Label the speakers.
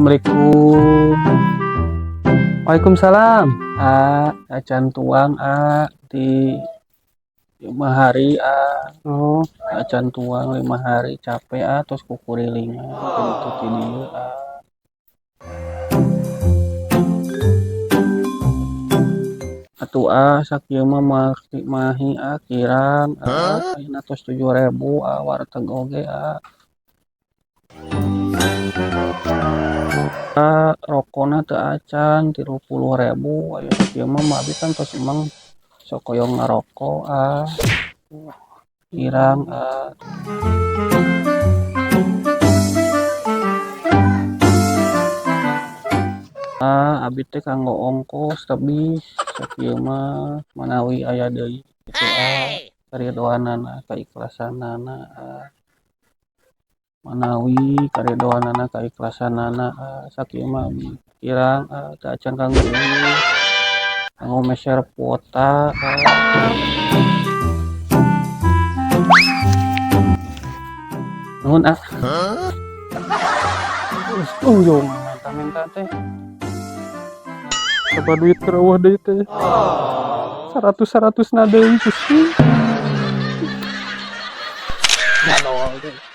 Speaker 1: Assalamualaikum.
Speaker 2: Waalaikumsalam.
Speaker 1: Ah, acan tuang, ah, di 5 hari, ah.
Speaker 2: Oh,
Speaker 1: Acan tuang 5 hari, capek, ah, terus kukurilingan gitu ti dieu, ah. Atuh, ah, sakieu mah moal mahi, ah, kirang, ah, ayeuna tos 7.000, ah, warteg oge, ah. Ah, rokona teu acan 30.000 aya sakieu mah abi kan tos emang sok hoyong ngaroko, ah. Kirang, ah. Ah, abi teh kanggo ongkos tebih sakieu mah, manawi aya deui kitu, ah, karidoanana, kaikhlasanana, ah. Manawi karidoanana, kaikhlasanana, ah, sakieu mah abi kirang, ah, teu acan kanggo ieu, kanggo meser kuota, ah. Nuhun, ah. Geus tunjung menta-menta teh.
Speaker 2: Coba duit keur euweuh deui teh. 100 100 na deui, Gusti.
Speaker 1: Jadol teh.